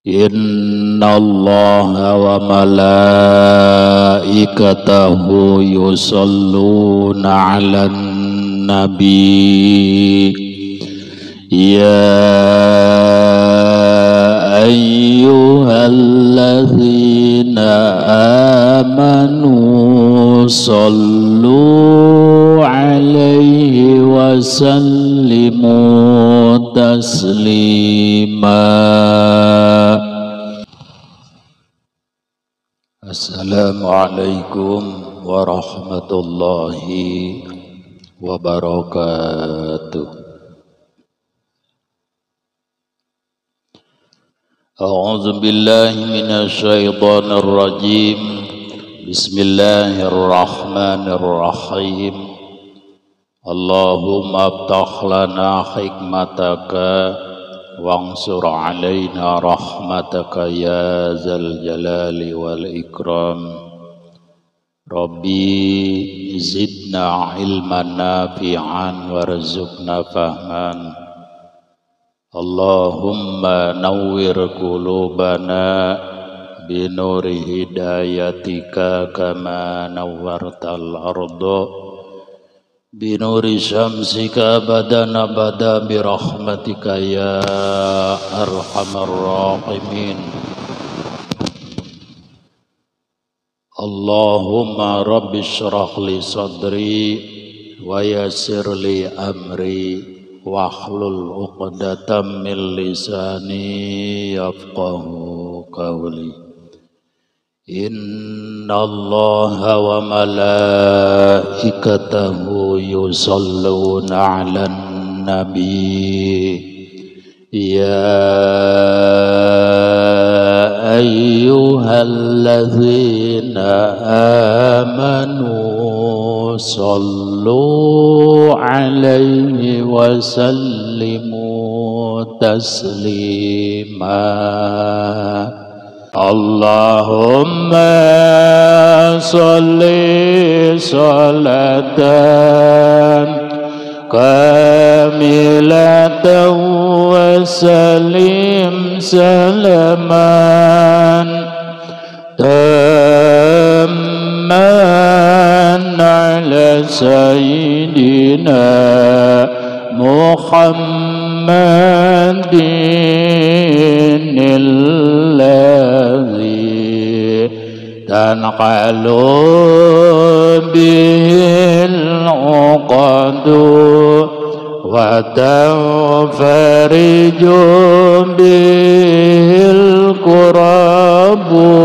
Inna Allaha wa malaikatahu yusalluna 'alan nabi ya ayyuhalladzina amanu sallu 'alaihi wa sallimu taslima. Assalamualaikum warahmatullahi wabarakatuh. A'udzu billahi minasyaitonir rajim. Bismillahirrahmanirrahim. Allahumma aftah lana hikmataka wansur alaina rahmataka ya zal jalali wal ikram. Rabbi zidna ilman nafi'an warzuqna fahman. Allahumma nawwir qulubana binuri hidayatika kama nawwartal arda binuri syamsika abadan abada birahmatika ya arhamar rahimin. Allahumma rabbi shrah li sadri wa yassir li amri wahlul 'uqdatam min lisani yafqahu qawli. Inna Allaha wa malaikatahu yusalluna 'alan nabi ya ayyuhalladzina amanu sallu 'alaihi wa sallimu taslima. Allahumma salli salatan kamilatan wa sallim salaman tamman ala sayyidina Muhammadin alladhi tanqalu bihil uqadu wa tanfariju bihil kurabu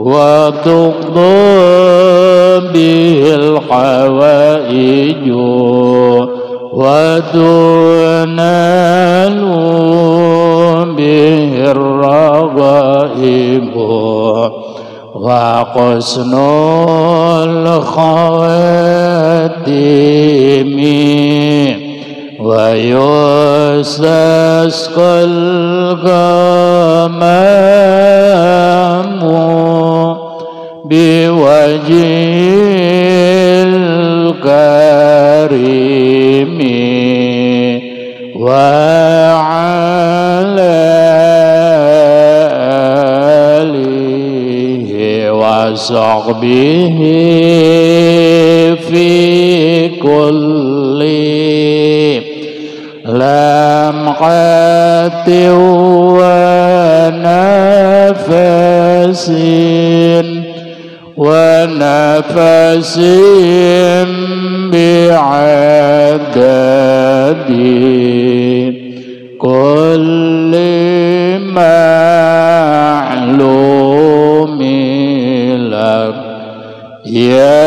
wa tuqdu bihil hawaiju wa tunalu bihir ragaibu wa husnul khawatimi wa yustasqal ghamamu biwajhil karimi wa ala alihi wa sahbihi fi kulli lamhatin wa nafasin wa nafasin bi'adadi kulli ma'lumi lak ya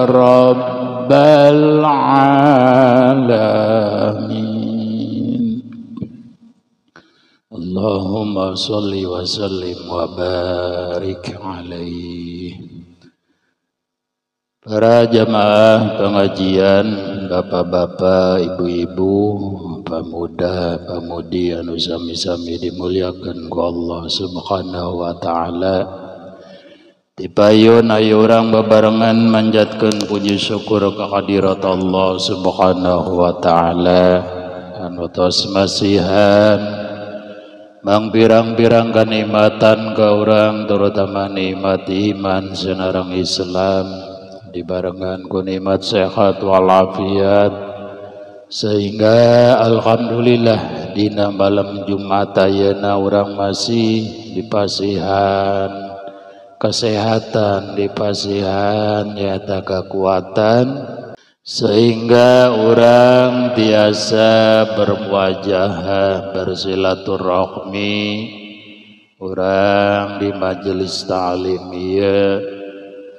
rabbal alamin. Allahumma salli wa sallim wa barik alaihi. Para jamaah pengajian, bapak-bapak, ibu-ibu, pemuda, pemudi anu sami-sami dimuliakan ku Allah Subhanahu wa taala. Tipayun ayo urang babarengan manjatkeun puji syukur ka hadirat Allah Subhanahu wa taala anu tos masihan Mangpirang-pirang kanikmatan ka urang terutama nikmat iman sareng Islam dibarengan ku nikmat sehat walafiat sehingga alhamdulillah dina malam Jumat ayeuna urang masih dipasihan kesehatan, dipasihan nyata kekuatan sehingga orang biasa bermuajahah, bersilaturahmi orang di majelis ta'lim ieu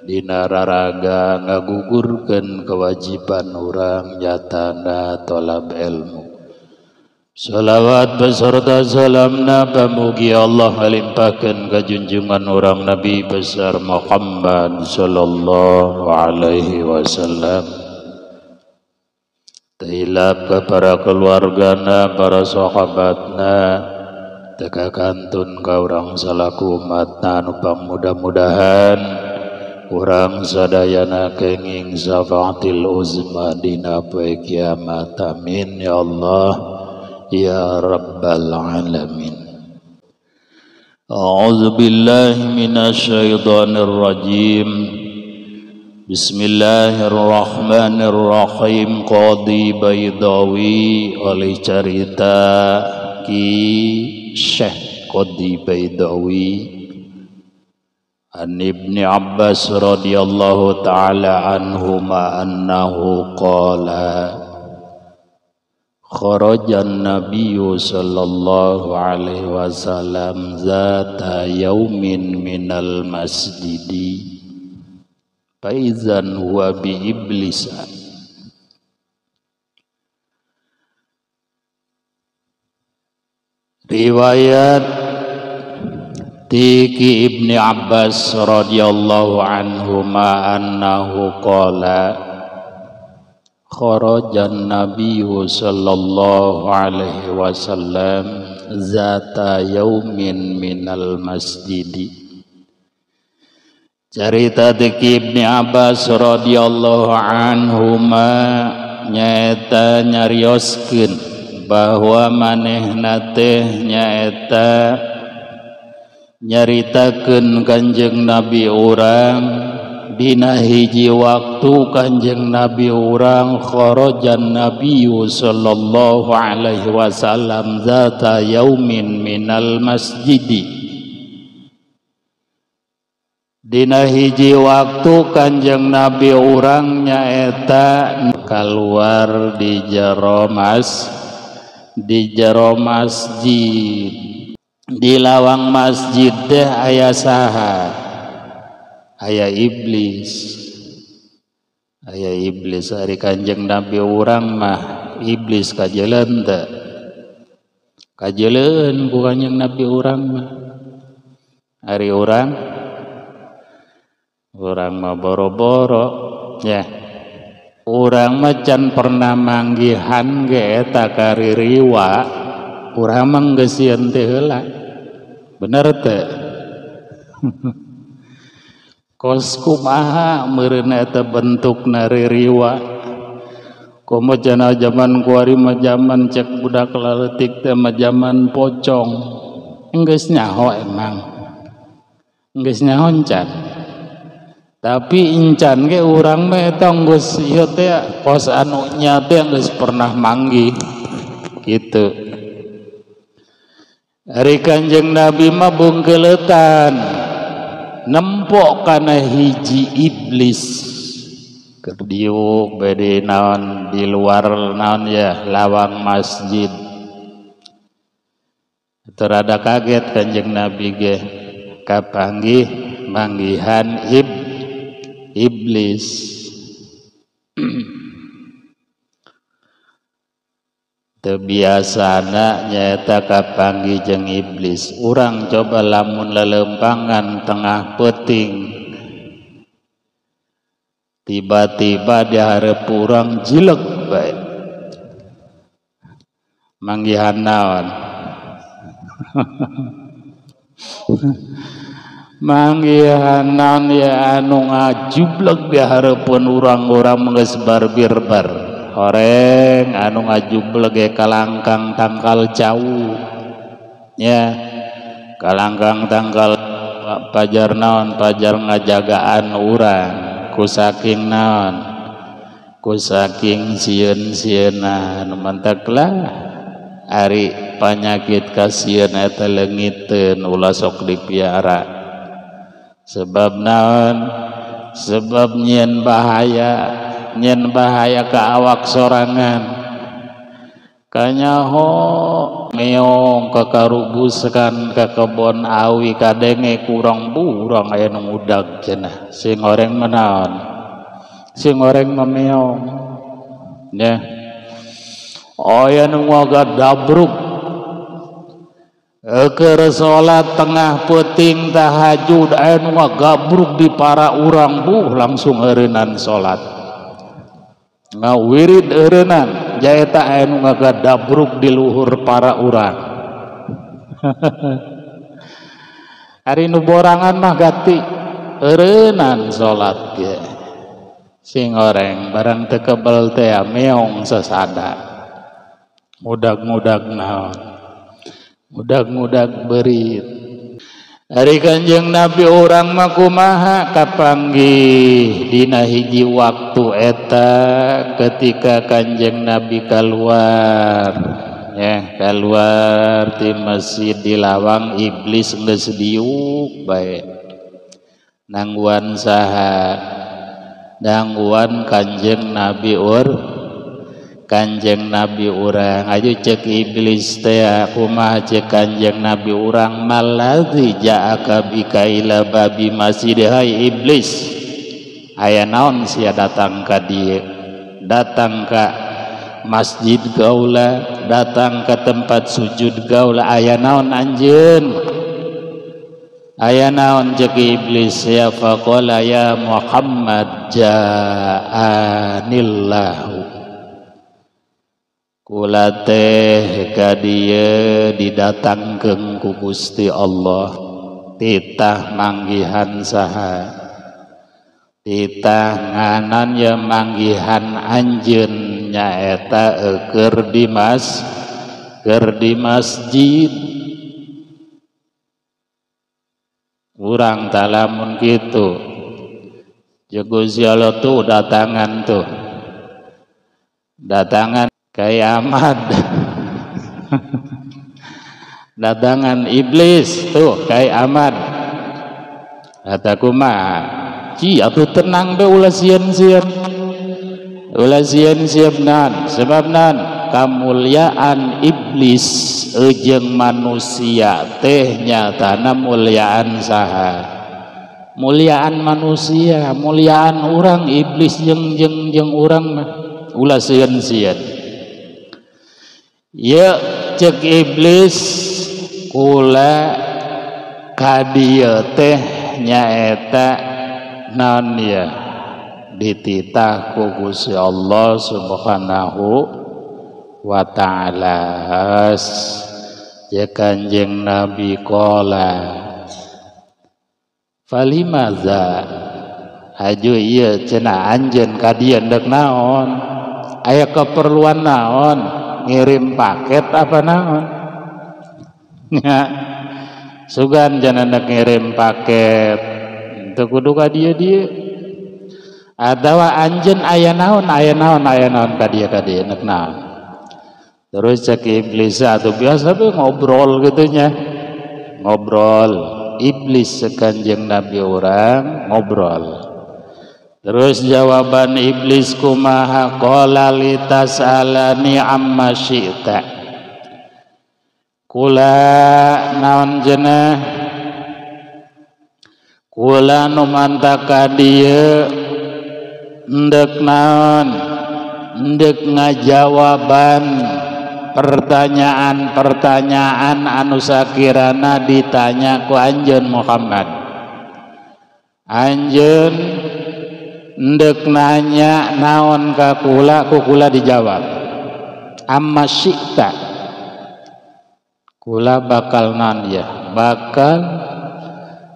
dina raraga ngagugurkeun kewajiban orang nyatana tolab ilmu. Salawat beserta salamna pamugi Allah ngalimpahkeun ka junjungan urang Nabi besar Muhammad sallallahu alaihi wasallam. Tehilap ke para keluargana, para sahabatna, teka kantun ka urang salaku umatna anu mudah-mudahan urang sadayana kenging syafaatil uzma dina poe kiamat. Amin ya Allah ya rabbal alamin. A'udzu billahi minasyaitonir rajim. Bismillahirrahmanirrahim. Qadi Baidawi oleh carita Ki Syekh Qadi Baidawi an Ibni Abbas radhiyallahu taala anhuma annahu qala kharajan nabiyyu sallallahu alaihi wasallam zata yaumin minal masjidi faizan huwa bi iblis. Riwayat Tiki Ibni Abbas radhiyallahu anhuma annahu qala kharajan nabiyyu sallallahu alaihi wasallam zata yaumin minal masjidi. Carita Tiki Ibni Abbas radhiyallahu anhuma nyaeta nyarioskeun bahwa manehna teh nyaeta nyaritakeun Kanjeng Nabi urang dina hiji waktu Kanjeng Nabi urang kharajan nabiyyu sallallahu alaihi wasallam zata yaumin minal masjidi. Dina hiji waktu Kanjeng Nabi urang nyaeta keluar di jero masjid. Di lawang masjid teh aya saha? Aya iblis. Aya iblis. Ari Kanjeng Nabi urang mah iblis kajeleun teu? Kajeleun ku Kanjeng Nabi urang mah. Ari urang mah boro-boro ya. Urang mah can pernah manggihan ge eta kaririwa, urang mah geus sieun teh heula. Bener teu? Kos kumaha meureun eta bentukna ririwa. Komo cenah jaman kuari mah jaman cek budak laletik teh mah jaman pocong. Geus nyaho emang. Geus nyaho encan. Tapi incan ge urang mah eta geus ieu teh kos anu nya teh geus pernah manggih gitu. Ari Kanjeng Nabi mah bungkeleutan nempok kana hiji iblis keur diuk bade naon di luar naon ya lawang masjid. Terada kaget Kanjeng Nabi ge kapanggih manggihan iblis. Teu biasana nyaeta kapanggih jeung iblis. Urang coba lamun lelempangan tengah peuting tiba-tiba di hareup urang jilek bae. Manggihan naon? Manggihan naon ya anu ngajubleg di hareupeun urang-urang geus barbirbar. Horeng anu ngajubleg ge kalangkang tangkal cau. Ya kalangkang tangkal pajar naon pajar ngajagaan urang ku saking naon ku saking sieun-sieuna nu mantaklah ari panyakit kasieun eta leungiteun ulah sok dipiara sebab naon sebab nyieun bahaya ka awak sorangan kanyaho meong kakarubuskan ka kebon awi kadenge kurang burang aya nu ngudag cenah sing goreng menaon sing goreng memeong ya aya nu ngagadabruk keur salat tengah peuting tahajud aya nu ngagabruk di para urang buh langsung eureunnan salat ngawirid eureunnan jaeta aya nu ngagadabruk di luhur para urang. Ari nu borangan mah gati eureunnan salat ge sing goreng barang teu kebel teh meong sasada ngudag-ngudag naon ngudag-ngudag berit. Ari Kanjeng Nabi urang mah kumaha kapanggih dina hiji waktu eta ketika Kanjeng Nabi keluar ya keluar ti masjid di lawang iblis geus diuk bae nangguan saha nangguan Kanjeng Nabi Kanjeng Nabi urang aju cek iblis teh kumaha cek Kanjeng Nabi urang maladzi ja'aka bika ila babi masjid hai iblis aya naon sia datang ka dieu datang ka masjid gaula datang ka tempat sujud gaula aya naon anjeun aya naon cek iblis ya faqala ya Muhammad ja'anillahu kula teh ka dieu didatangkeun ku Gusti Allah titah manggihan saha titah nganan ya manggihan anjeun nyaeta keur di keur di masjid urang talamun kitu jeung Gusti Allah tuh datangan kiamat datangan iblis tuh kiamat kata kumaha ci atuh tenang be ulah sieun-sieun ulah sieun-sieun nan sebab nan kamulyaan iblis jeung manusia teh nyatana mulyaan saha mulyaan manusia mulyaan urang iblis jeung jeung jeung urang mah ulah sieun-sieun. Ya cek iblis kula ka dieu teh nyaeta naon ya dititah ku Gusti Allah Subhanahu wa ta'ala. Ya Kanjeng Nabi qala falimaza aju ieu cenah anjeun ka dieu ndek naon aya keperluan naon ngirim paket apa naon ya sugan jangan ngirim paket teu kudu ka dieu dieu atawa anjeun aya naon aya naon aya naon ka dieu nek naon. Terus cek iblis atau biasa be ngobrol gitunya ngobrol iblis sekanjeng Nabi urang ngobrol. Terus jawaban iblis kumaha qala litas'alani amma syi'ta kula naon jenah kula nu mantaka dieu endek naon endek ngajawaban pertanyaan-pertanyaan anu sakirana ditanya ku anjeun Muhammad anjeun ndek nanya naon ka kula ku kula dijawab amma syi'ta kula bakal naon ya bakal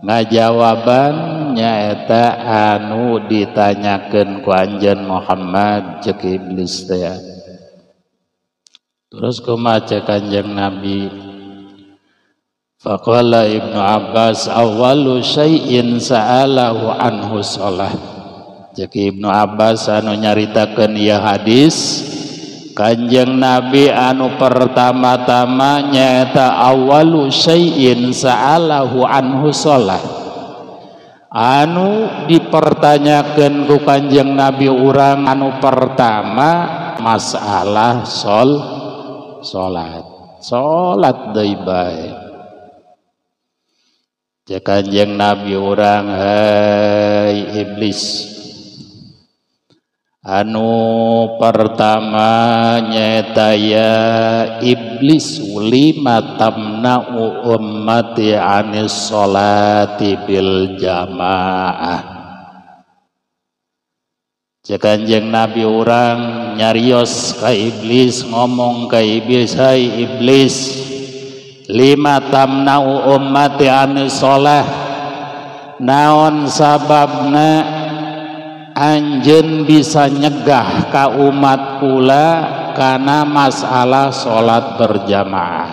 ngajawaban nyaeta anu ditanyakeun ku anjeun Muhammad cek iblis teh. Terus kumaha cek Kanjeng Nabi Faqala Ibnu Abbas awwalu syai'in sa'alahu anhu shalah. Cek Ibnu Abbas anu nyaritakeun ieu hadis, Kanjeng Nabi anu pertama-tama nyaeta awwalu syai'in sa'alahu anhu shalah. Anu dipertanyakeun ku Kanjeng Nabi urang anu pertama masalah salat. Salat deui bae. Cek Kanjeng Nabi urang, hai iblis, anu pertama nyaeta ya iblis lima tamna'u ummati anis sholati bil jamaah. Cek Kanjeng Nabi urang nyarios ka iblis, ngomong ka iblis, hai iblis, lima tamna'u ummati anis sholah, naon sababna anjeun bisa nyegah ka umat kula kana masalah salat berjamaah.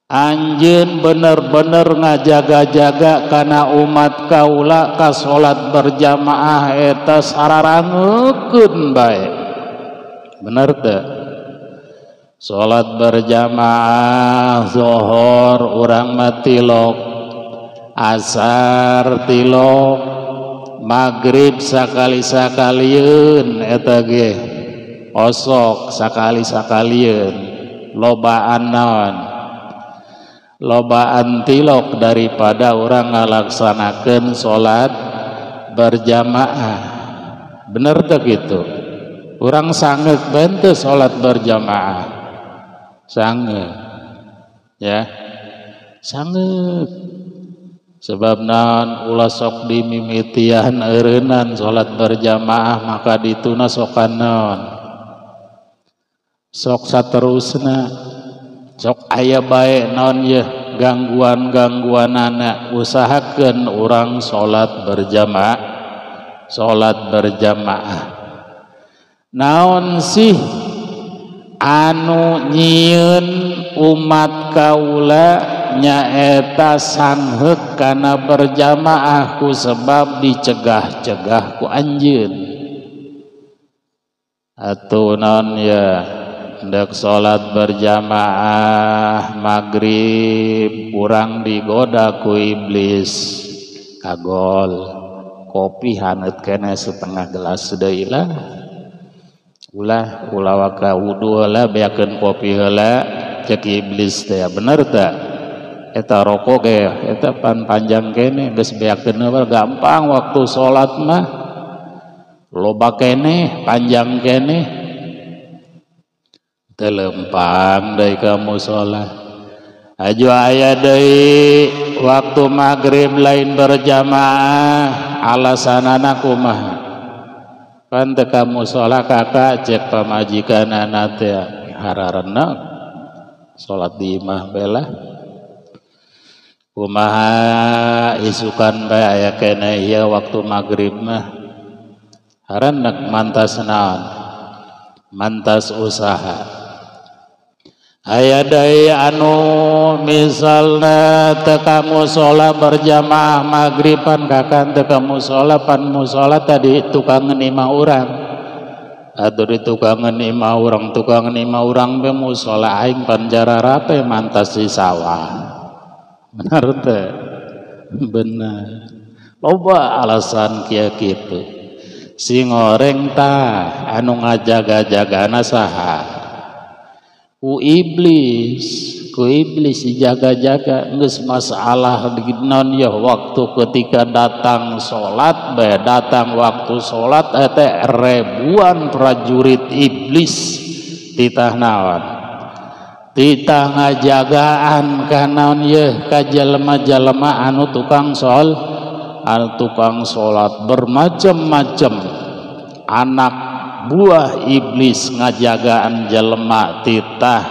Anjeun bener-bener ngajaga-jaga kana umat kaula ka salat berjamaah eta sararangekeun bae. Bener teu? Salat berjamaah zuhur urang mah tilok, asar tilok, maghrib sakali-sakalieun eta ge osok sakali-sakalieun, lobaan naon, lobaan tilok daripada urang ngalaksanakeun salat berjamaah. Bener teu kitu? Urang sangeuk bae teu salat berjamaah? Sangeuk ya, sangeuk. Sebab naon, ulah sok dimimitian eureunnan salat berjamaah maka dituna sokan naon, sok saterusna, sok aya bae naon yeuh gangguan-gangguanana. Usahakeun urang salat berjamaah, salat berjamaah. Naon sih anu nyieun umat kaula nyaeta sangheuk kana berjamaah ku sebab dicegah-cegah ku anjeun. Atuh naon ya, hendak salat berjamaah maghrib urang digoda ku iblis, kagol kopi haneut keneh setengah gelas deui lah, ulah ulah waka wudu heula beakeun kopi heula, cek iblis teh. Bener teh? Eta rokok ge eta pan panjang keneh geus beakeun heula, gampang waktu salat mah loba keneh panjang keneh, teu lempang deui ka musala. Aju aya deui waktu maghrib lain berjamaah, alasanana kumaha? Pan teu ka musala kakak, cek pamajikanana teh hararenek salat di imah bae lah. Kumaha isukan bae aya keneh ieu waktu maghrib mah harenek, mantas naon, mantas usaha. Aya deui anu misalna teu ka musala berjamaah maghriban, kakak teu ka musala, pan musala tadi tukangeun imah urang, atuh ditukangeun imah urang, tukangeun imah urang be musala aing pan jararape mantas di sawah. Bener teh? Bener. Loba alasan kieu kitu. Si ngoreng tah anu ngajaga-jagana saha? Ku iblis, ku iblis dijaga-jaga. Geus masalah non ya, waktu ketika datang salat bae, datang waktu salat eta ribuan prajurit iblis titah naon, titah ngajagaan ka naon yeuh ka jelema-jelema anu tukang sol, anu tukang salat bermacam-macam. Anak buah iblis ngajagaan jelema titah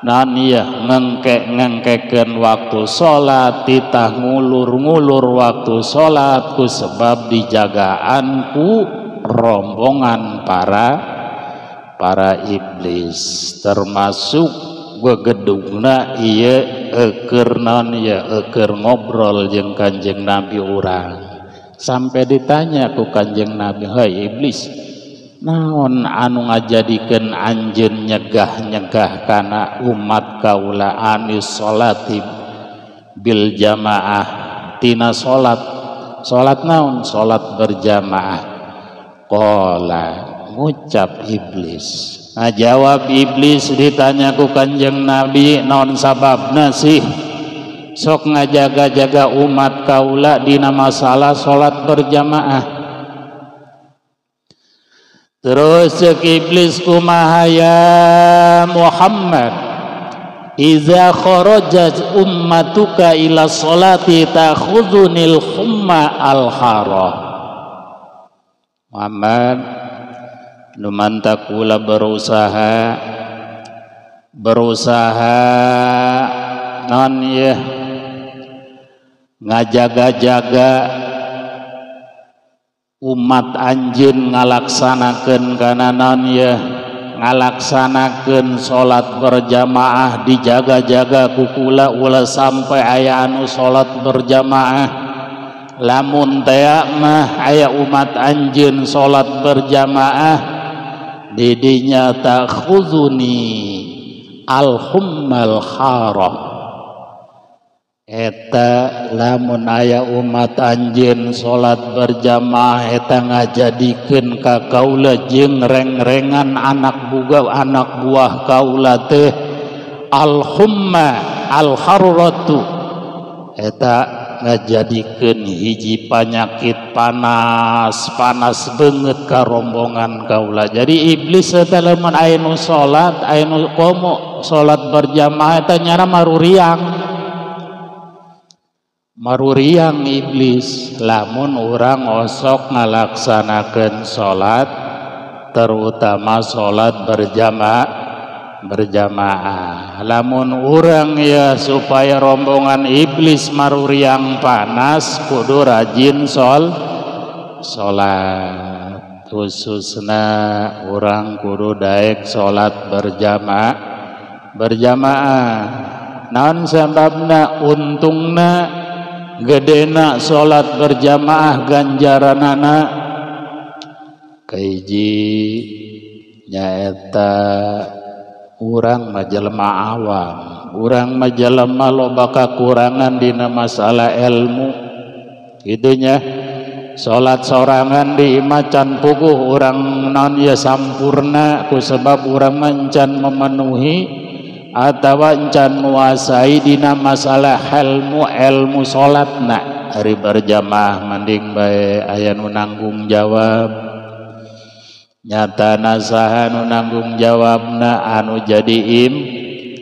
naon ieu ngengkek-ngengkekeun waktu salat, titah ngulur-ngulur waktu salat ku sebab dijagaan ku rombongan para iblis, termasuk gegedugna ieu Eukeur naon ya eukeur ngobrol jeung Kanjeng Nabi urang. Sampai ditanya ku Kanjeng Nabi, "Hai iblis, naon anu ngajadikeun anjeun nyegah-nyegah kana umat kaula anis salati bil jamaah tina salat? Salat naon? Salat berjamaah." Qala, ngucap iblis. Nah, jawab iblis ditanya ku Kanjeng Nabi, naon sababna sih sok ngajaga-jaga umat kaula dina masalah salat berjamaah? Terus cek iblis, kumaha ya Muhammad, iza kharajat ummatuka ila salati ta'khudhunil humma al-harah. Muhammad, nu mantak kula berusaha non ya ngajaga-jaga umat anjeun ngalaksanakeun kana naon ya ngalaksanakeun salat berjamaah, dijaga-jaga ku kula ulah sampai aya anu salat berjamaah. Lamun tea mah aya umat anjeun salat berjamaah, didinya takhuzuni al-hummal harah. Eta lamun aya umat anjeun salat berjamaah eta ngajadikeun ka kaula jeung reng-rengan anak buga anak buah kaula teh al-humma al-harratu, eta ngajadikeun hiji panyakit panas panas banget ka rombongan kaula. Jadi iblis eta lamun aya nu salat, aya nu komo salat berjamaah eta nyana maruriang. Maruriang iblis lamun urang osok ngalaksanakeun salat, terutama salat berjamaah. Lamun urang ya supaya rombongan iblis maruriang panas kudu rajin salat, khususna urang kudu daek salat berjamaah. Naon sababna? Untungna gedena salat berjamaah ganjaranana kahiji nyaeta urang mah jelema awam, urang mah jelema loba kakurangan dina masalah ilmu kitu nya. Salat sorangan di imah can puguh urang naon ya sampurna ku sebab urang mah encan memenuhi atawa encan menguasai dina masalah ilmu salatna. Ari berjamaah mending bae aya nu nanggung jawab, nyatana saha nu nanggung jawabna anu jadi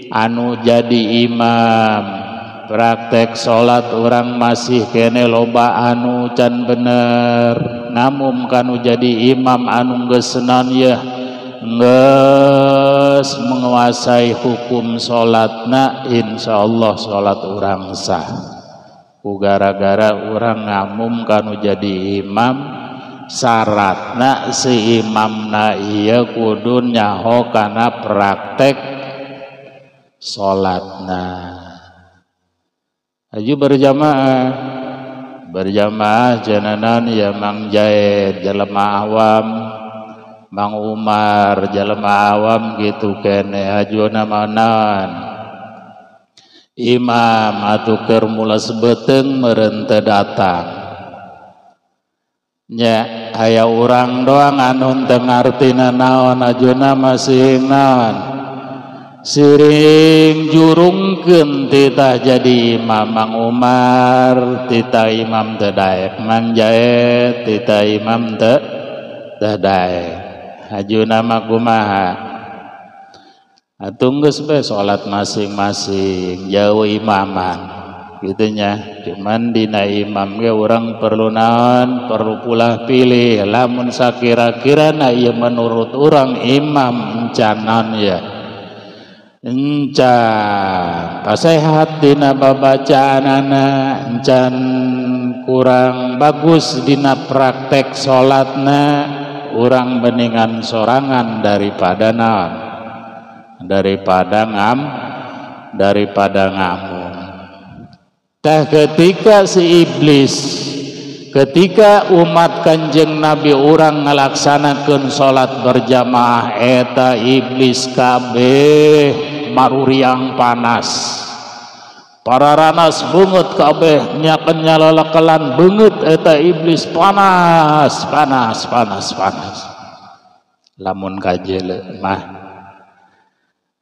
anu jadi imam. Praktek salat urang masih kene loba anu can bener, ngamum kanu jadi imam anu geus naon yeuh geus menguasai hukum salatna, insyaallah salat urang sah. Ku gara-gara urang ngamum kanu jadi imam, syaratna si imamna ieu kudu nyaho kana praktek salatna. Aju berjamaah, berjamaah jananan ya Mang Jaid jelema awam, Mang Umar jelema awam gitu kene ajuna manan imam atuh keur mulas beuteung meureun teu datang nya, aya urang doang anu teu ngartina naon ajuna masih naon siring jurungkeun titah jadi imam. Mang Umar titah imam teu daek, Mang Jaid titah imam teu daek. Ajuna mah kumaha? Atuh geus bae salat masing-masing jauh imaman gitu nya. Cuman dina imam ge urang perlu naon, perlu pulah pilih. Lamun sakira-kira na ieu menurut urang imam encanan ya encan pasehat dina babacaanana, encan kurang bagus dina praktek salatna, urang beningan sorangan daripada naon, daripada ngamun. Tah ketika si iblis, ketika umat Kanjeng Nabi urang ngalaksanakeun salat berjamaah, eta iblis kabeh maruriang panas. Para ranas beungeut kabeh nyakeun nyalalekelan beungeut eta iblis panas panas panas panas. Lamun kajele mah,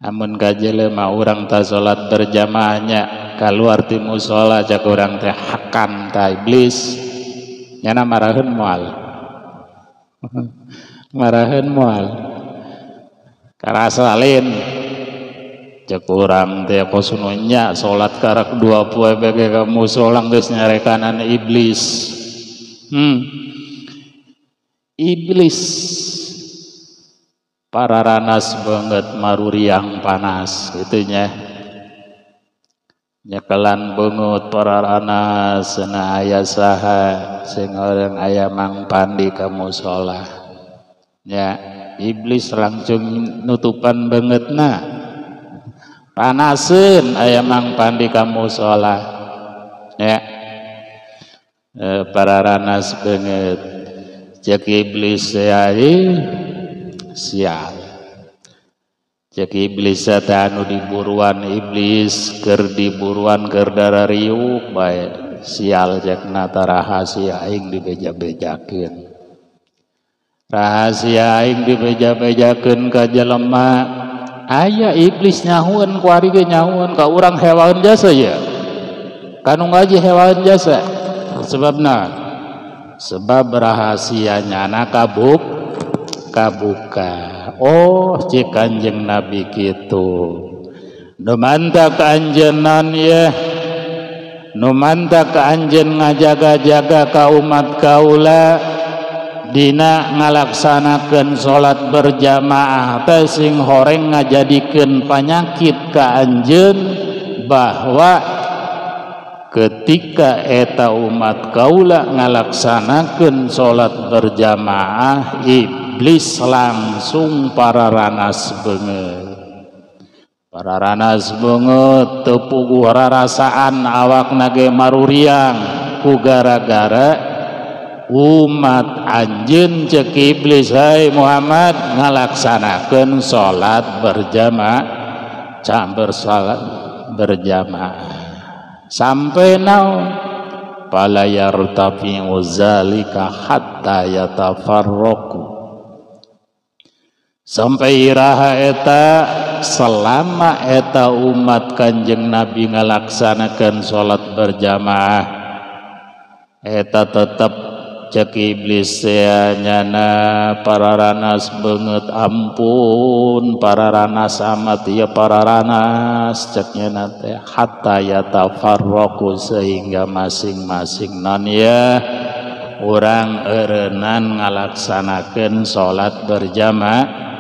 amun kajele mah urang ta salat berjamaahnya kaluar ti musala cak urang teh hakan ta iblis. Nyana maraheun moal. Maraheun moal. Karasa lain cek urang teh kosununya salat karak dua poe bege ka musala geus nyarekanan iblis. Iblis para ranas banget maruriang panas itunya. Nyekelan beungeut para ranas cenah aya saha sing orang aya Mang Pandi ka musala. Nya iblis langsung nutupan beungeutna. Panaseun aya Mang Pandi ka musala. Ya. Para ranas beungeut cek iblis sial. Cek iblis teh anu diburuan iblis keur diburuan keur darariuk bae sial cekna ta rahasia aing dibeja-bejakeun. Rahasia aing dibeja-bejakeun ka jelema. Aya iblis nyahueun ku ari ge nyahueun ka urang hewaeun jasa ye. Kanu ngaji hewaeun jasa. Sebabna sebab rahasianya na kabuka. Oh cek Kanjeng Nabi kitu. Nu mantak anjeunna ye, nu mantak anjeun ngajaga-jaga ka umat kaula dina ngalaksanakeun salat berjamaah teh sing horeng ngajadikeun panyakit ka anjeun bahwa ketika eta umat kaula ngalaksanakeun salat berjamaah iblis langsung para ranas beungeut. Para ranas beungeut teu puguh rarasaan awakna ge maruriang ku gara-gara umat anjeun cek iblis hai Muhammad ngalaksanakeun salat berjamaah, campur salat berjamaah sampai naon fala yartafi'u zalika hatta yatafarraqu, sampai iraha eta selama eta umat Kanjeng Nabi ngalaksanakeun salat berjamaah eta tetep cek iblis nyana para ranas beungeut ampun para ranas amat ya para ranas cek nyana teh hatta yatafarraqu sehingga masing-masing non ya urang eureunnan ngalaksanakeun salat berjamaah.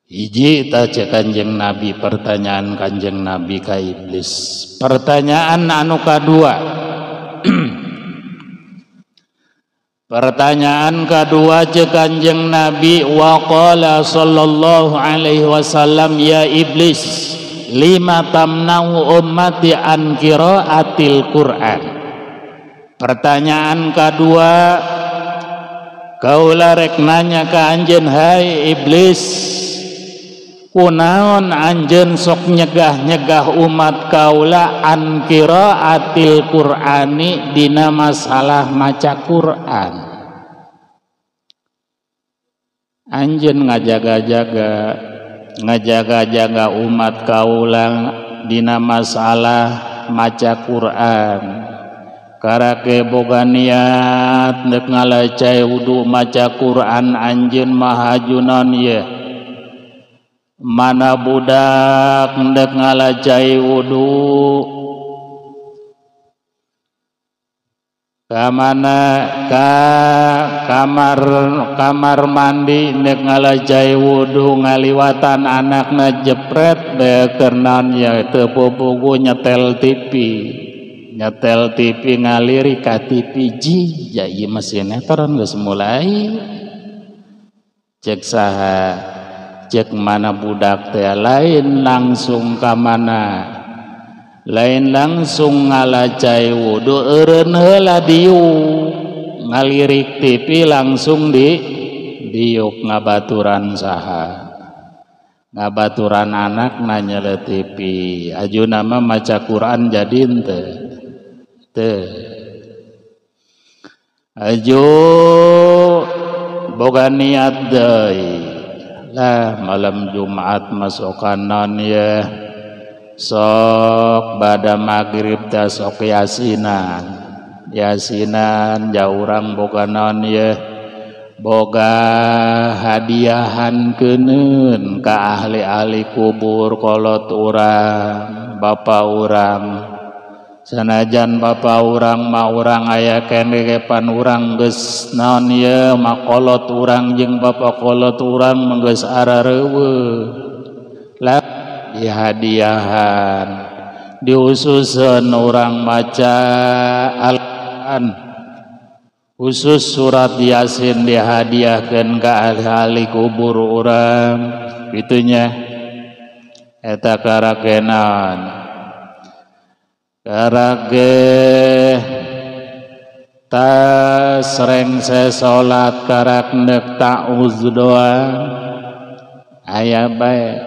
Hiji ta cek Kanjeng Nabi, pertanyaan Kanjeng Nabi ka iblis. Pertanyaan anu kadua. Pertanyaan kedua cek Kanjeng Nabi, wa qala sallallahu alaihi wasallam ya iblis lima tamna'u ummati an qiraatil Qur'an. Pertanyaan kedua kaula rek nanya ka anjeun hai iblis, kunaon anjeun sok nyegah-nyegah umat kaula an qiraatil Qur'ani dina masalah maca Qur'an. Anjeun ngajaga-jaga umat kaula dina masalah maca Qur'an. Karake boga niat nek ngalacai wudu maca Qur'an anjeun mahajunan ye. Mana budak ndek ngalacai wudu ka mana ka kamar mandi ndek ngalacai wudu ngaliwatan anakna jepret bekernan ya teu pupugu nyetel TV, nyetel TV ngaliri ka TV ji ya ieu mah sinetron geus mulai. Cek saha? Cek mana budak teh lain langsung ka mana, lain langsung ngalacai wudu, eureun heula diuk ngalirik TV langsung di diuk ngabaturan saha, ngabaturan anak nanya le TV. Ajuna mah maca Quran jadi henteu teu. Aju boga niat deui lah malam Jumat masokanan ya, sok bada maghrib teh sok yasinan, yasinan jauh urang boga naon ya, boga hadiahan keuneun ka ahli-ahli kubur kolot urang, bapa urang. Sanajan bapa urang ma urang aya keneh pan urang geus naon ye makolot urang jeung bapa kolot urang mah geus arareuweuh lah dihadiahan, dihususeun urang maca Al-Qur'an khusus surat Yasin dihadiahkeun ka ahli-ahli kubur urang kitunya. Eta karakenan karage tas rengse salat karak neuk ta'uz doa aya bae.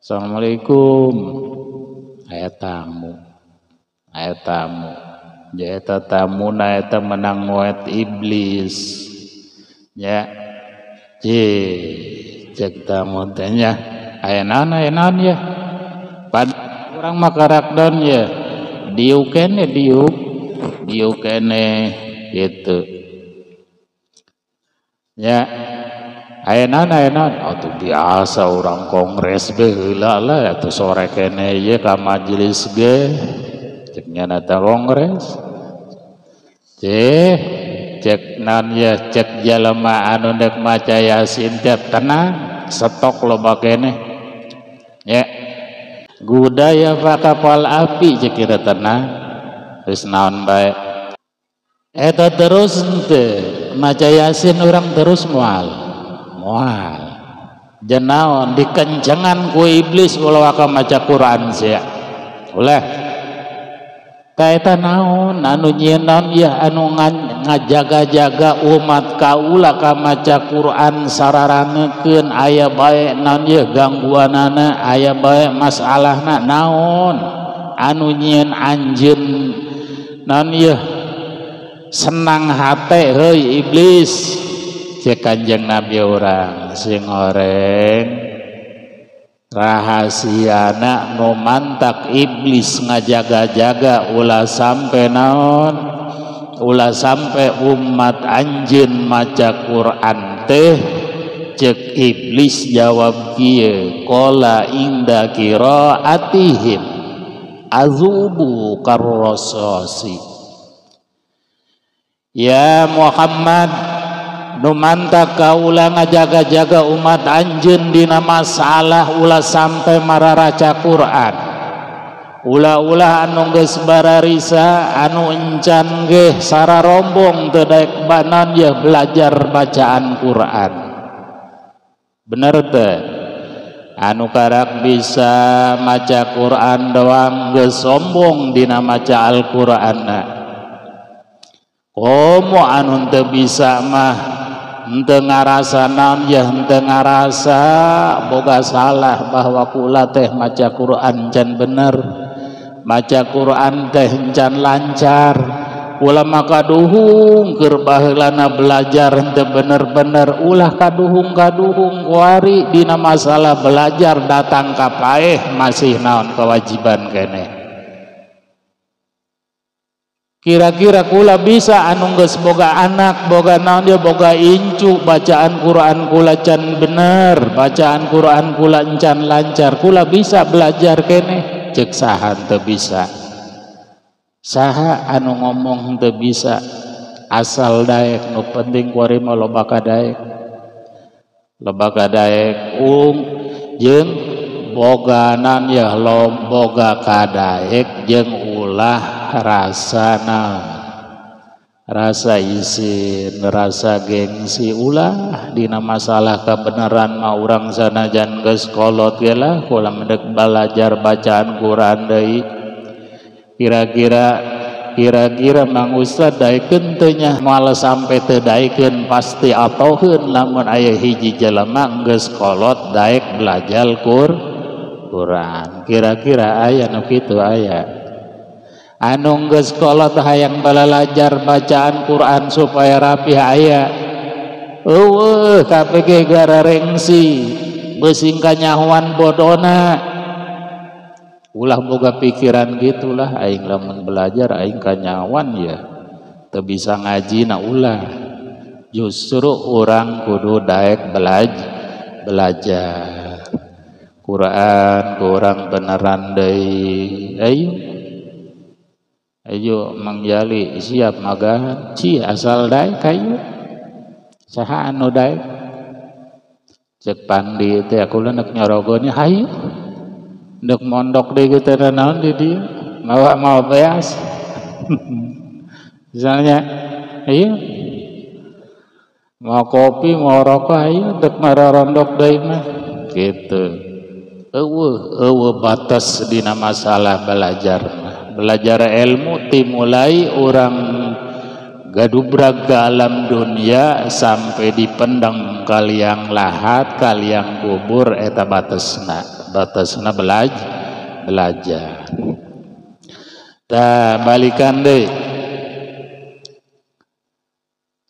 Assalamualaikum, aya tamu, aya tamu. Eta tamuna eta menang moet iblis ya. Cek tamu teh nya aya naon, aya naon ya, pad urang mah karakdon ya, diuk kene, diuk diuk kene gitu ya. Aya naon, aya naon, atuh biasa urang kongres be heula lah atuh sore kene ye ka majelis ge cek nyana ta kongres. Cek cek naon ya, cek jalema anu deuk maca Yasin teh tenang stok loba kene ya. Gudaya kapal api cek kira tenang geus naon bae eta terus henteu maca Yasin urang terus moal moal jenaon dikencengan ku iblis ulah waka maca Quran sia ulah kaeta naon anu nyieun naon ya anu ngajaga-jaga umat kaula ka maca Quran sararangekeun aya bae naon ya gangguanana, aya bae masalahna naon anu nyieun anjeun naon ya senang hate heuy iblis. Cek Kanjeng Nabi urang sing horeng rahasiana nu mantak iblis ngajaga-jaga ulah sampe naon, ulah sampe umat anjeun maca Quran teh. Cek iblis jawab kieu, qala inda qiraatihim azubu karrasasi. Ya Muhammad, nu mantak kaula ngajaga-jaga umat anjeun dina masalah ulah sampai mararaca Quran, ulah-ulah anu geus bararisa anu encan ge sararombong teu daek banan ya belajar bacaan Quran. Bener teu? Anu karak bisa maca Quran doang geus sombong dina maca Al-Qur'anna. Komo anu teu bisa mah henteu ngarasa naon ya, henteu ngarasa boga salah bahwa kula teh maca Quran can bener, maca Quran teh can lancar, kula mah kaduhung keur baheulana belajar henteu bener-bener, ulah kaduhung-kaduhung kuari dina masalah belajar datang ka paeh masih naon kewajiban keneh. Kira-kira kula bisa anu geus boga anak, boga naon dia, boga incu, bacaan Quran kula can bener, bacaan Quran kula encan lancar, kula bisa belajar keneh. Cek saha teu bisa? Saha anu ngomong teu bisa? Asal daek, nu penting kuari mah loba kadaek. Loba kadaek jeung boga naon ya, boga kadaek jeung ulah rasa naon, Rasa isin, rasa gengsi ulah dina masalah kebenaran mah urang sanajan geus kolot ge lah kula mendek belajar bacaan Quran deui. Kira-kira Mang Ustad daekeun teu nya moal sampe teu daekeun pasti atoheun lamun aya hiji jelema geus kolot daek belajar Quran. Kira-kira aya nu kitu aya. Anu geus kolot hayang balalajar bacaan Quran supaya rapih aya. Eueuh KPG gararengsi beusing kanyahoan bodona. Ulah boga pikiran gitulah aing lamun belajar aing kanyahoan ya. Teu bisa ngaji na ulah. Justru urang kudu daek belajar Quran kurang beneran deui. Ayo Ayo Mang Jali siap magahan ci asal daek kayu saha anu daek cek pandi teh aku nek nyorogonya hayu ndek mondok deui teh naon di dieu mawa mau beas misalnya ayo mau kopi mau rokok ayo ndek mararondok deui mah gitu. Eueuh batas dina masalah belajar mah. Belajar ilmu timulai orang gadubrag ke alam dunia sampai dipendang kaliang lahat kaliang kubur eta batasna belajar. Tah balikan deui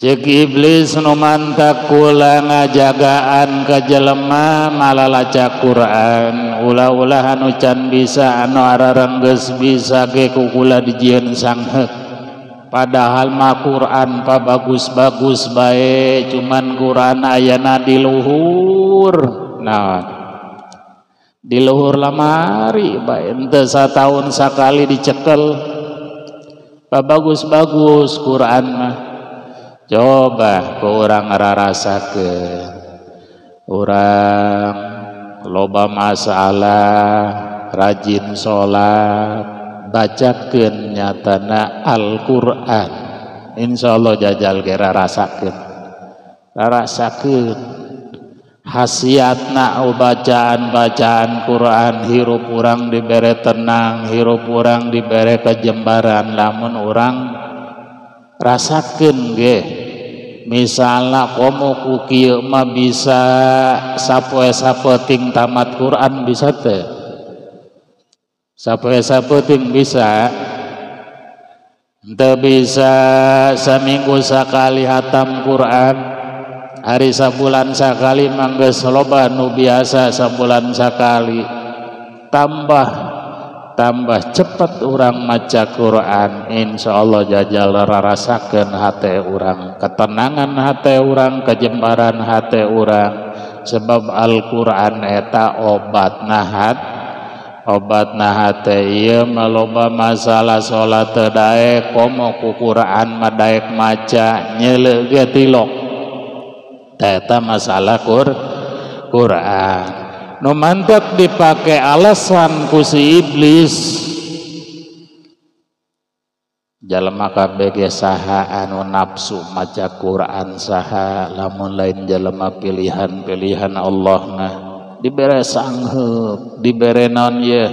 cek iblis nu mantak kula ngajagaan ka jelema malalaca Quran ulah-ulah anu can bisa anu ararenggeus bisa ge ku kula dijieun sangheuk padahal mah Quran pa bagus-bagus bae cuman Quran ayana di luhur nah di luhur lamari bae henteu sataun sakali dicekel pa bagus-bagus Quran mah. Coba ke orang ngarasakeun urang loba masalah rajin salat bacakeun nyatana Al-Qur'an insyaallah jajal ge rarasakeun khasiatna bacaan-bacaan Quran hirup urang dibere tenang hirup urang dibere kejembaran lamun urang rasakeun ge. Misalnya komo ku kieu mah bisa sapoe sapeting tamat Quran bisa teh sapoe sapeting bisa henteu bisa saminggu sakali hatam Quran hari sabulan sakali mah geus loba nu biasa sabulan sakali tambah cepat orang maca Quran insyaallah jajal rarasakeun hate urang ketenangan hate urang kejembaran hate urang sebab Al-Qur'an eta obat hate ieu mah loba masalah salat teu daek komo ku Quran mah daek maca nyeuleuh ge tilok eta masalah Quran. Nu mantep dipakai alasan ku si iblis jalma kabeh ge saha anu nafsu maca Quran saha lamun lain jalma pilihan-pilihan Allah mah dibere sangheuk dibere naon ye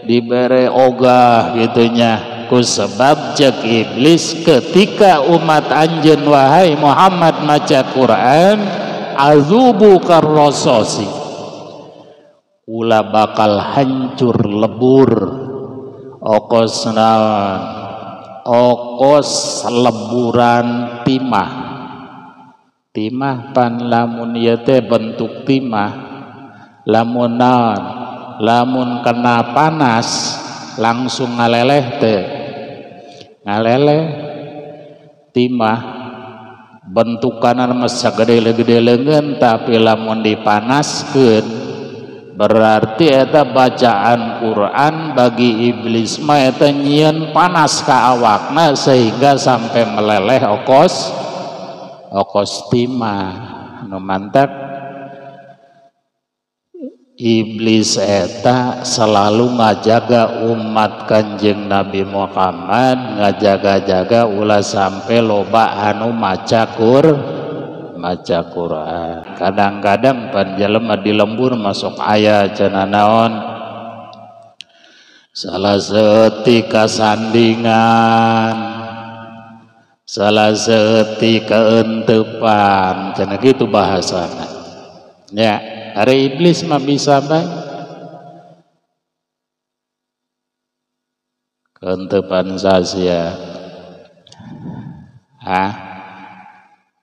dibere ogah gitunya ku sebab cek iblis ketika umat anjeun wahai Muhammad maca Quran azubu karrososi kula bakal hancur lebur okos naon okos leburan timah timah pan lamun ieu teh bentuk timah lamun naon lamun kena panas langsung ngaleleh teh ngaleleh timah bentukanan mah sagede-gede leungeun tapi lamun dipanaskeun berarti eta bacaan Quran bagi iblis mah eta nyieun panas ka awakna sehingga sampai meleleh okos timah. Nu mantak Iblis eta selalu ngajaga umat Kanjeng Nabi Muhammad, ngajaga-jaga ulah sampai loba anu maca Quran. Kadang-kadang pan jelema di lembur masuk aya cenah naon salah seutik kasandingan, salah seutik keenteupan, cenah kitu bahasana. Ya, ari iblis mah bisa bae. Keenteupan sasia. Hah?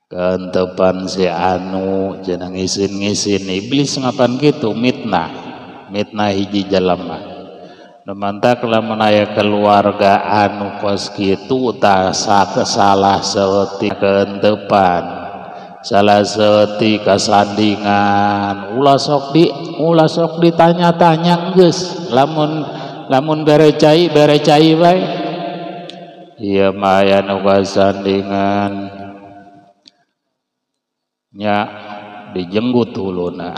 Keenteupan si anu cenah ngisin-ngisin iblis ngapan kitu mitnah. Mitnah hiji jelema. Nu mantak lamun aya keluarga anu kos kitu tah salah saeutik keenteupan, salah saeutik kasandingan, ulah sok ditanya-tanya geus. Lamun bere cai bae. Ieu mah aya nu kasandingan nya dijenggut huluna.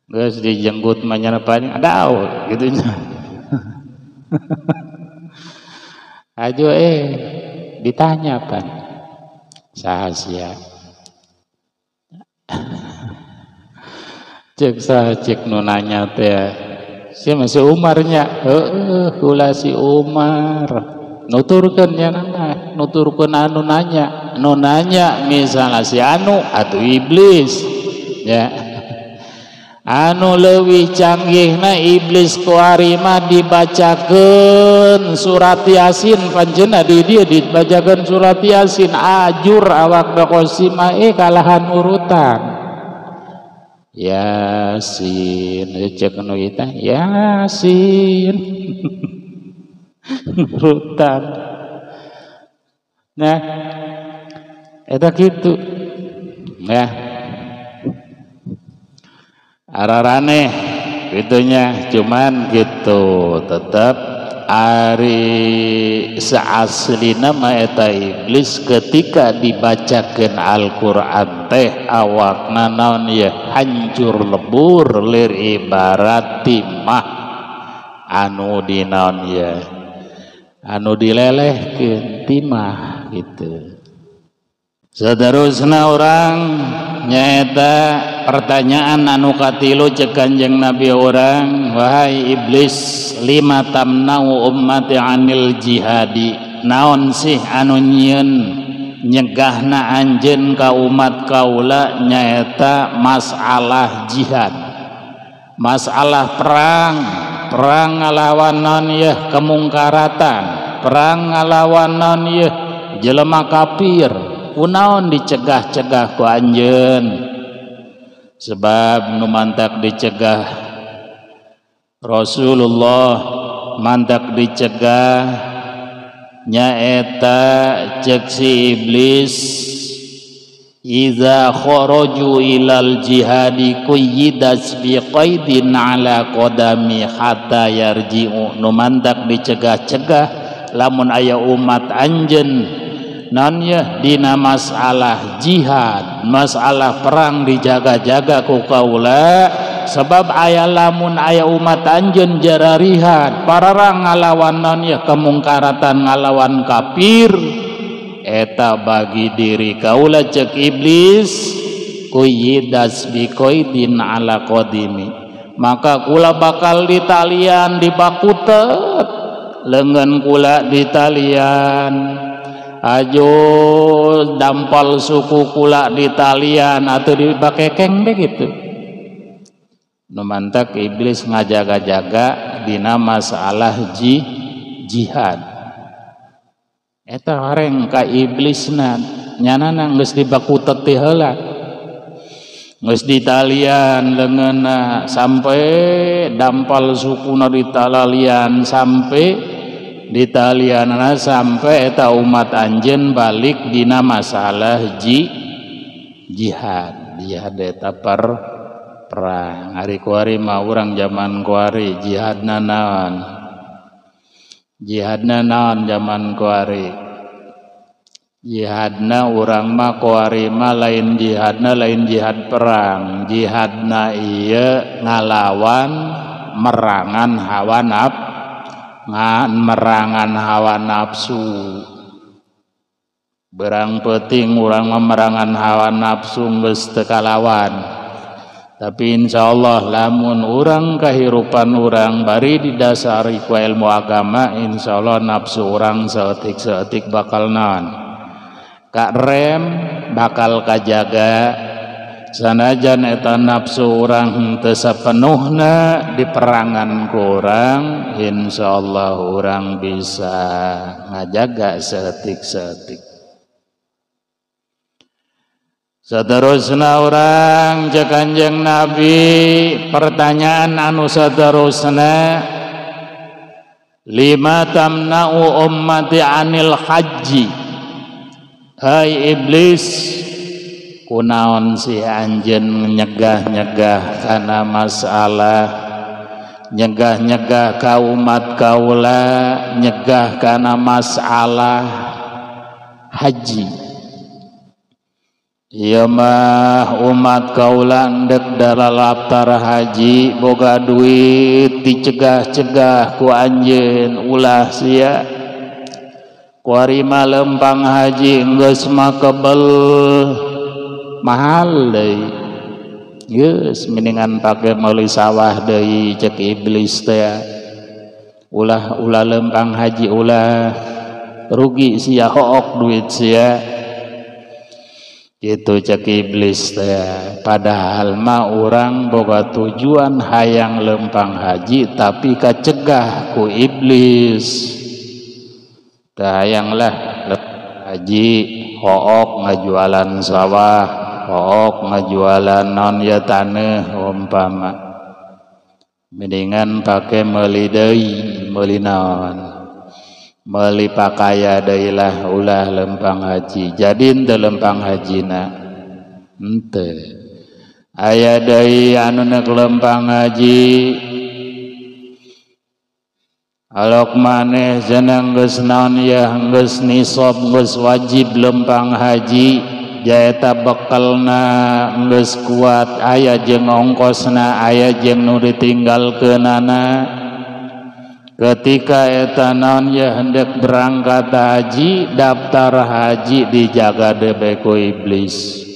Geus dijenggut mah nya paling adau kitu nya. Ajo ditanya pan saha sia. Cek saha cek nu nanya teh sia masih Umarnya. Heueuh kula si Umar. Nuturkeun nya nana, nuturkeun anu nanya. Nu nanya misalnya si anu atuh iblis ya. Anu leuwih canggihna iblis kuari mah dibacakeun surat Yasin panjenna di dieu dibacakeun surat Yasin ajur awak bakosima kalahan urutan. Yasin cek nu kita Yasin urutan. Nah eta kitu. Nah araraneh gitunya, cuman gitu tetap ari seaslina mah eta iblis ketika dibacakeun Al-Qur'an teh awakna naon ye hancur lebur lir ibarat timah anu dinaon ye anu dilelehkeun timah gitu. Seterusna orang nyaeta pertanyaan anu katilu cek Kanjeng Nabi orang, wahai iblis lima tamnau ummati anil jihadi, naon sih anu nyieun nyegahna anjeun ka umat kaula nyaeta masalah jihad, masalah perang, perang ngalawan naon yeuh kemungkaratan, perang ngalawan naon yeuh jelema kafir, kunaon dicegah-cegah ku anjeun. Sebab nu mantak dicegah Rasulullah, mantak dicegah nyaeta cek si iblis iza kharaju ilal jihadi quyyidas bi qaidin ala qadami hatta yarji'u. Nu mantak dicegah-cegah lamun aya umat anjeun non ya dina masalah jihad, masalah perang dijaga-jaga ku kaula, sebab aya lamun aya umat anjeun jararihan pararang ngalawan non ya kemungkaratan ngalawan kafir, eta bagi diri kaula cek iblis kuyidas bi qaidin ala qadimi, maka kula bakal ditalian dibakutet lengan kula ditalian ajo dampal suku kula di talian atau dibakekeng begitu. Nu mantak iblis ngajaga-jaga dina masalah jihad. Eta horeng ka iblisna nyanana geus dibakutet ti heula. Geus ditalian leungeunna sampai dampal sukuna ditalalian sampai ditalianana sampai eta umat anjeun balik dina masalah jihad. Jihad eta perang. Ari kuari mah urang zaman kuari jihadna naon? Jihadna naon zaman kuari? Jihadna urang mah kuari mah lain jihadna lain jihad perang, jihadna ieu ngalawan merangan hawa merangan hawa nafsu. Berang peuting urang mah merangan hawa nafsu geus teu kalawan. Tapi insyaallah lamun urang kahirupan urang bari didasari ku ilmu agama, insyaallah nafsu urang saeutik-saeutik bakal naon karem, bakal kajaga. Sanajan eta nafsu urang teu sapenuhna diperangan ku urang, insyaallah urang bisa ngajaga saeutik-saeutik. Seterusna urang cek Kanjeng Nabi pertanyaan anu seterusna, lima tamna'u ummati anil haji. Hai iblis, kunaon si anjeun nyegah-nyegah kana masalah, nyegah-nyegah ka umat kaula, nyegah kana masalah haji. Ieu mah umat kaula endek dalalaptar haji boga duit dicegah-cegah ku anjeun ulah sia. Kuari mah lempang haji geus mah kebel mahal deui. Geus mendingan pake meuli sawah deui cek iblis teh. Ulah ulah lempang haji ulah rugi sia hook duit sia. Gitu cek iblis teh. Padahal mah urang boga tujuan hayang lempang haji tapi kacegah ku iblis. Teu hayanglah haji hook ngajualan sawah, hook ngajualan non ya taneuh umpama. Mendingan pake meuli deui, meuli naon? Meuli pakaya deui lah ulah lempang haji. Jadi henteu lempang hajina. Henteu. Aya deui anu nek lempang haji alok maneh jeneng geus naon ya geus nisab geus wajib lempang haji jaeta bekelna geus kuat aya jeung ongkosna aya jeung nu ditinggalkeunana. Ketika eta naon ya hendak berangkat haji, daftar haji dijaga debe ku iblis.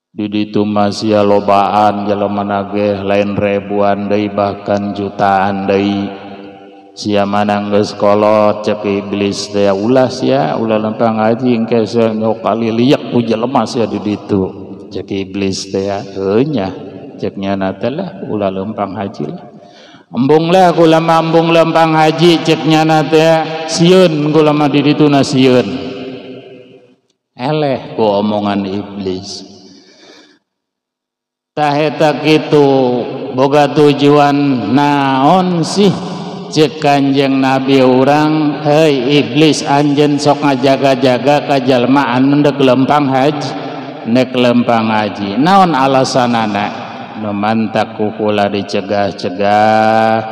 Di ditu masih lobaan jelema nageh lain ribuan deui bahkan jutaan deui. Sia manang geus kolot cek iblis teh ulah sia ulah lempang haji engke nyok kali liak ku jelema sia di ditu cek iblis teh heuh nya cek nyana teh lah ulah lempang haji lah. Embung lah kula mah embung lempang haji cek nyana teh sieun kula mah di ditu na sieun. Eleh ku omongan iblis. Tah eta kitu boga tujuan naon sih cek Kanjeng Nabi urang, hei iblis anjeun sok ngajaga-jaga ka jalma anu ndek lempang haji, ndek lempang haji. Naon alasanana? Nu mantak ku kula dicegah-cegah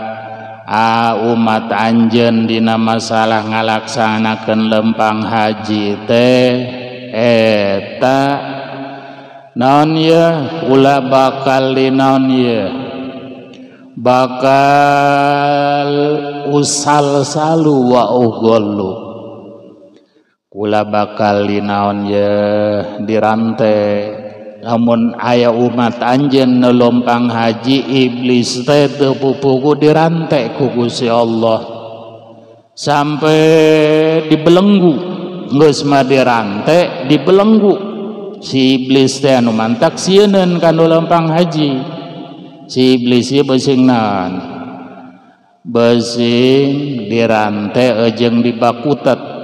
umat anjeun dina masalah ngalaksanakeun lempang haji teh eta naon ye kula bakal dinaon ye bakal usal salu wa ugollu kula bakal dinaon ye dirante. Lamun aya umat anjeun nu lompang haji iblis teh teu pupugu dirante ku Gusti Allah sampai dibelenggu. Geus mah dirante dibelenggu si iblis teh anu mantak sieuneun ka nu lempang haji. Si iblis ieu beusing naon? Beusing dirante jeung dibakutet.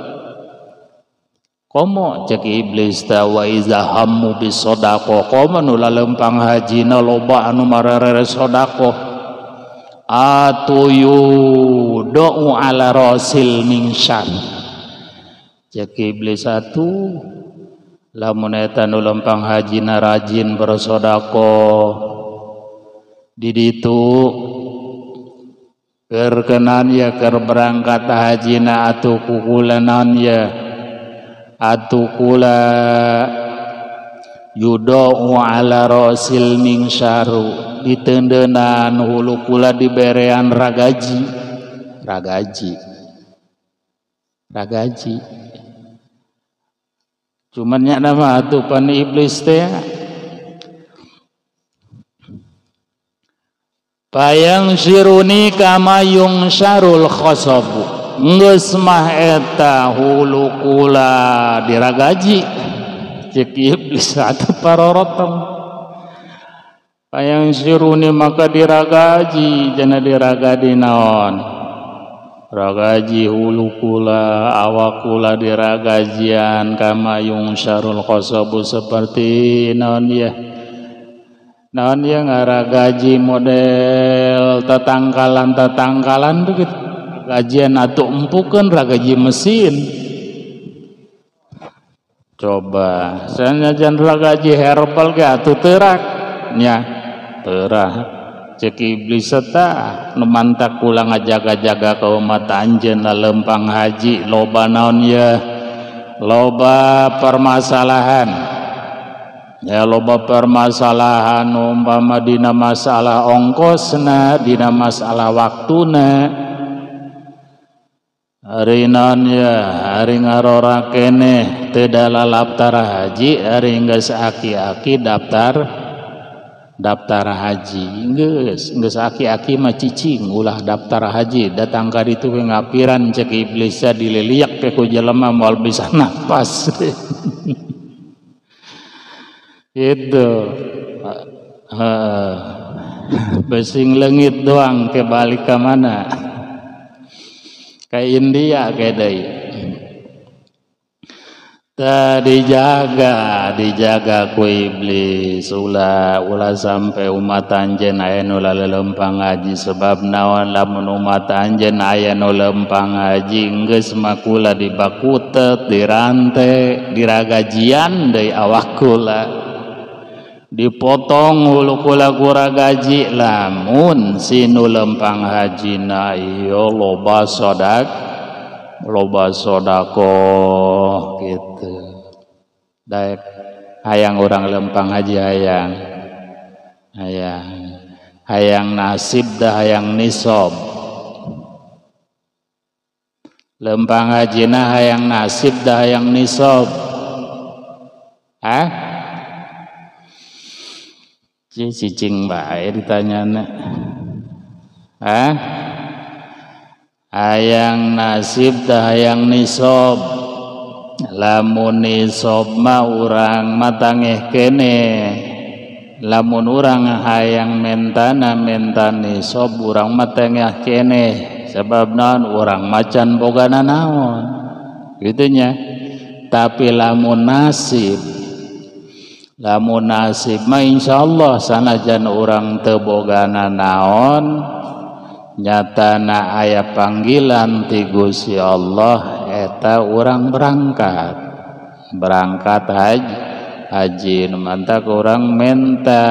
Komo cek iblis teh wa iza hammu bisodaqah, komo nu lalempang hajina loba anu marere sedekah. Atuyu do'u ala rasil mingsyan. Cek iblis atuh lamun eta nu lempang hajina rajin bersedekah di ditu keur kenan ya keur berangkat hajina atuh kukulanan ya Atuh kula yudau ala rasil mingsyaru ditendenan hulu kula diberean ragaji ragaji ragaji. Cuman nya nama atuh pan iblis teh bayang siruni kama yung syarul khosobu geus mah eta hulu kula diragaji cek iblis atau parorotong. Bayang siruni maka diragaji jana diragadi naon ragaji hulu kula awak kula diragajian kama yung syarul khosobu seperti naon ya naon ya ngaragaji model tetangkalan-tetangkalan begitu gajian atau empukeun ragaji mesin. Coba sanajan ragaji herbal ge atuh teurak nya teurah cek iblis eta nu mantak kula ngajaga-jaga ka umat anjeun lempang haji loba naon ya loba permasalahan ya loba permasalahan umpama dina masalah ongkosna dina masalah waktuna hari naon ya hari ngarora keneh teu dalalaptar haji hari geus aki-aki daftar daftar haji geus geus aki-aki mah cicing ulah daftar haji datang ka ditu we ngapiran cek iblis dililiak ke ku jelema moal bisa napas. Itu besing leungit doang ke balik ke mana ke India ke deui. Tah dijaga dijaga ku iblis ulah ulah sampai umat anjeun aya nu laleumpang haji sebab naon lamun umat anjeun aya nu lempang haji geus mah kula dibakutet dirante diragajian deui awak kula dipotong hulu kula kuragaji lamun si nu lempang hajina ieu loba sodak loba sodakoh gitu. Daek hayang urang lempang haji hayang hayang hayang nasib dah hayang nisob lempang hajina hayang nasib dah hayang nisob. Hah? Cicing bae ditanyana. Hah? Hayang nasib dah hayang nisob. Lamun nisob mah urang matangeh kene. Lamun urang hayang mentana menta nisob urang matangeh kene. Sebab naon urang macan bogana naon. Gitu nya. Tapi lamun nasib lamun nasib mah insyaallah sanajan urang teu bogana naon nyatana aya panggilan ti Gusti Allah eta urang berangkat berangkat haji haji nu mantak urang menta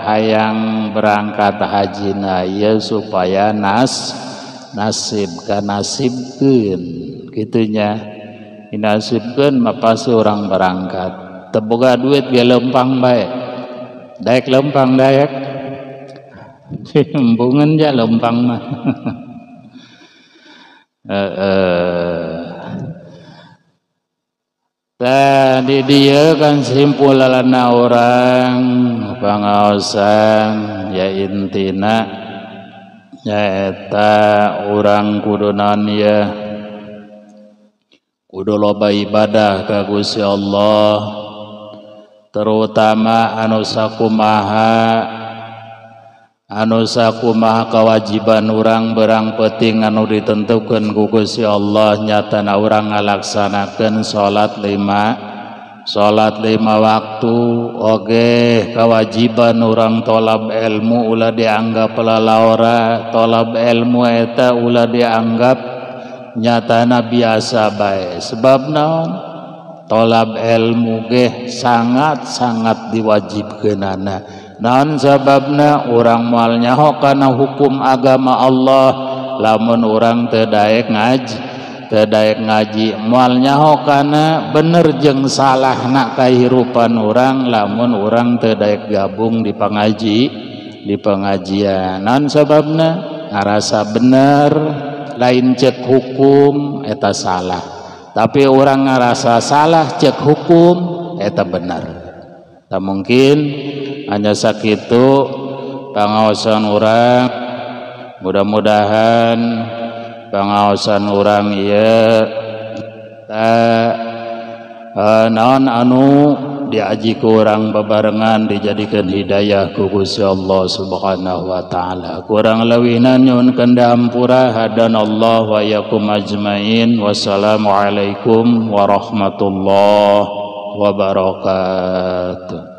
hayang berangkat hajina ieu supaya nasib ka nasibkeun kitu nya dinasibkeun mah pasti urang berangkat. Teboga duit ge lempang bae daek lempang daek embungan ja lempang mah. Tadi dia kan simpulanna orang pangaosan ya intina nyaeta urang kudu naon ya kudu loba ibadah ka Gusti Allah terutama anu sakumaha kewajiban urang berang penting anu ditentukeun ku Gusti Allah nyatana urang ngalaksanakeun salat lima waktu oge kewajiban urang tolab ilmu ulah dianggap lalaora tolab ilmu eta ulah dianggap nyatana biasa bae sebab naon tolab ilmu ge sangat-sangat diwajibkeunana naon sababna urang moal nyaho kana hukum agama Allah lamun urang teu daek ngaji Teu daek ngaji moal nyaho kana bener jeung salahna kahirupan urang lamun urang teu daek gabung di di pengajian. Naon sababna? Ngarasa bener lain cek hukum eta salah, tapi urang ngarasa salah cek hukum eta bener. Tak mungkin hanya sakitu pangaosan urang, mudah-mudahan pangaosan urang ieu naon anu diaji ku urang babarengan dijadikeun hidayah ku Gusti Allah Subhanahu wa taala. Kurang leuwihna nyuhunkeun hampura, hadanallahu wa iyyakum ajmain. Wassalamualaikum warahmatullahi wabarakatuh.